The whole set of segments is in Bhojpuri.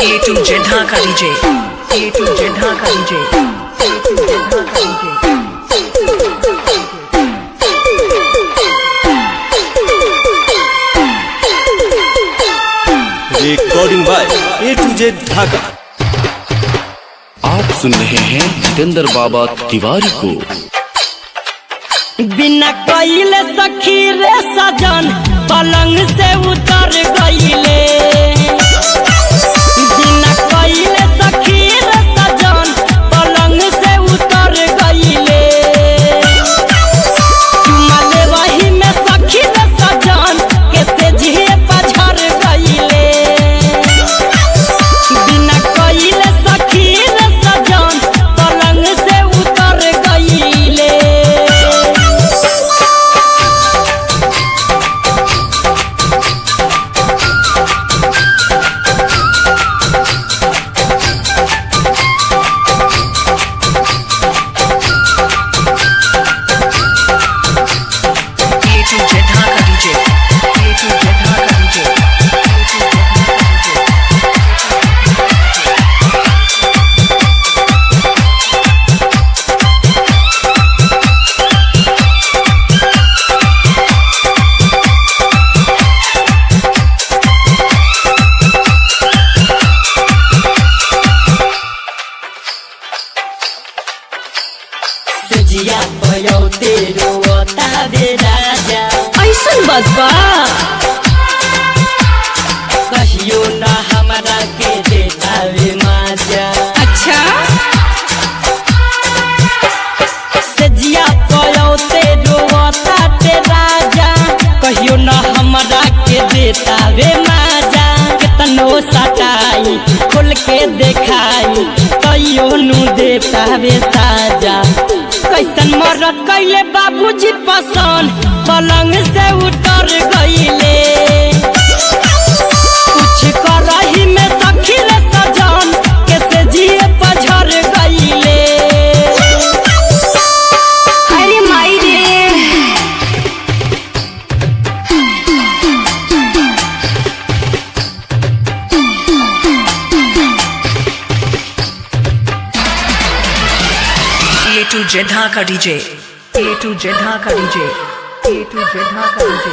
A to Z Dhaka DJ. A to Z Dhaka DJ. A to Z Dhaka DJ. Recording by A to Z Dhaka. आप सुन रहे हैं जितेंद्र बाबा तिवारी को। बिना कइले सखी रे सजन पलंग से उतर गईले। बिना कइले सखी रे सजन पलंग से उतर गईले। चुमा ले वही में सखी रे सजन के सेझिए पझर गईले। बिना कइले सखी रे सजन पलंग से उतर गईले। A to Z Dhaka DJ. A to Z Dhaka DJ. A to Z Dhaka DJ. Sujiya पयौते रोता बे राजा। ऐसन बात बा कहियो ना हमरा के देता वे माजा। अच्छा सजिया पयौते रोता ते राजा कहियो ना हमरा के देता वे माजा। केतनो सटाई खोल के देखाई कहियो नु देता वे साजा। कैसन मरद कैले बाबूजी पसंद पलंग से उतर गईले। कुछ करही में सखी रे सजन के से जिए पझर गईले। अरे माई रे। A to Z Dhaka DJ. A to Z Dhaka DJ. A to Z Dhaka DJ.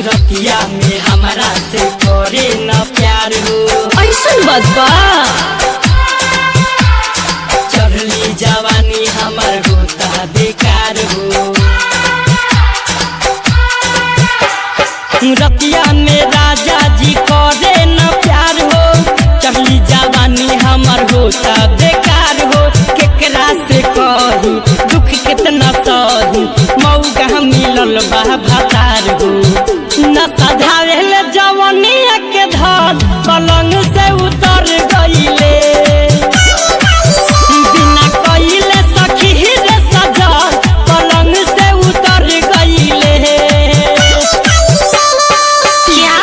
रतिया में हमरा से करे न प्यार हो। ऐसन बात बा चढ़ली जवानी हमर होता बेकार हो। रतिया में राजा जी करे न प्यार हो। चढ़ली जवानी हमर होता बेकार हो। केकरा से कही दुख कितना सही मौका मिलल बा भतार हो। न सधावेल जवनिया के धन पलंग से उतर गईले। बिना कइले सखी रे सजन पलंग से उतर गईले। क्या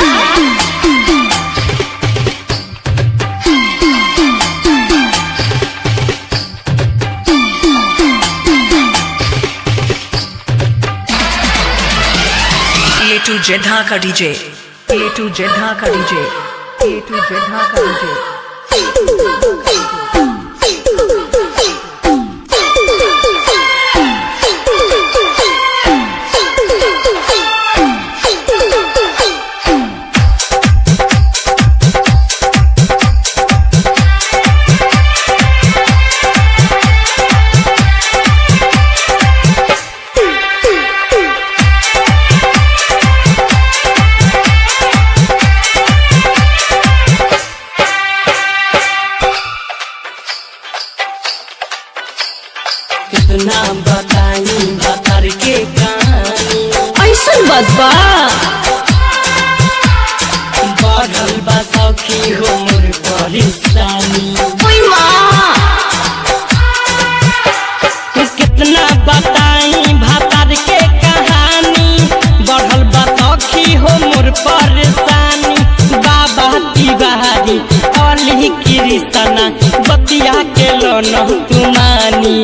A to Z Dhaka DJ. A to Z Dhaka DJ. A to Z Dhaka DJ. सखी हो मोर परेशानी। ओई माँ। कितना बताई भातार के कहानी, बढ़ल बा सखी हो मोर परेशानी। बाबा तिवारी अली कृष्णा बतिया के लो तुमानी।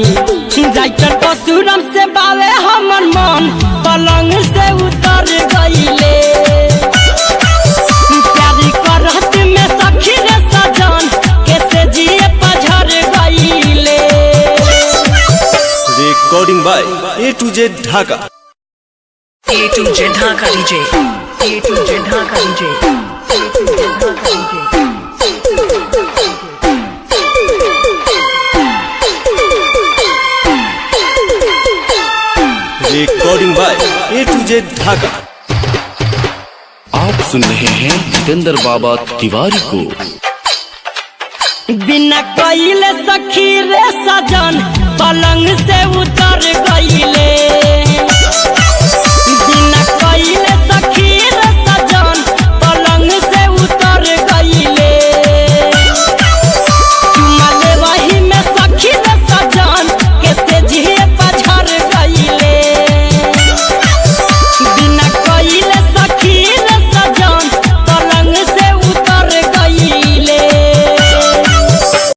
राइटर परशुराम से बावे हमर मन पलंग से उतर गईले। प्यारी करहत में सखी रे सजन कैसे जिए पझर गईले। Recording by A to Z Dhaka. A to Z Dhaka DJ. A to Z Dhaka DJ. A to Z Dhaka DJ. Recording by A to Z Dhaka. आप सुन रहे हैं जितेंद्र बाबा तिवारी को। बिना कइले सखी रे सजन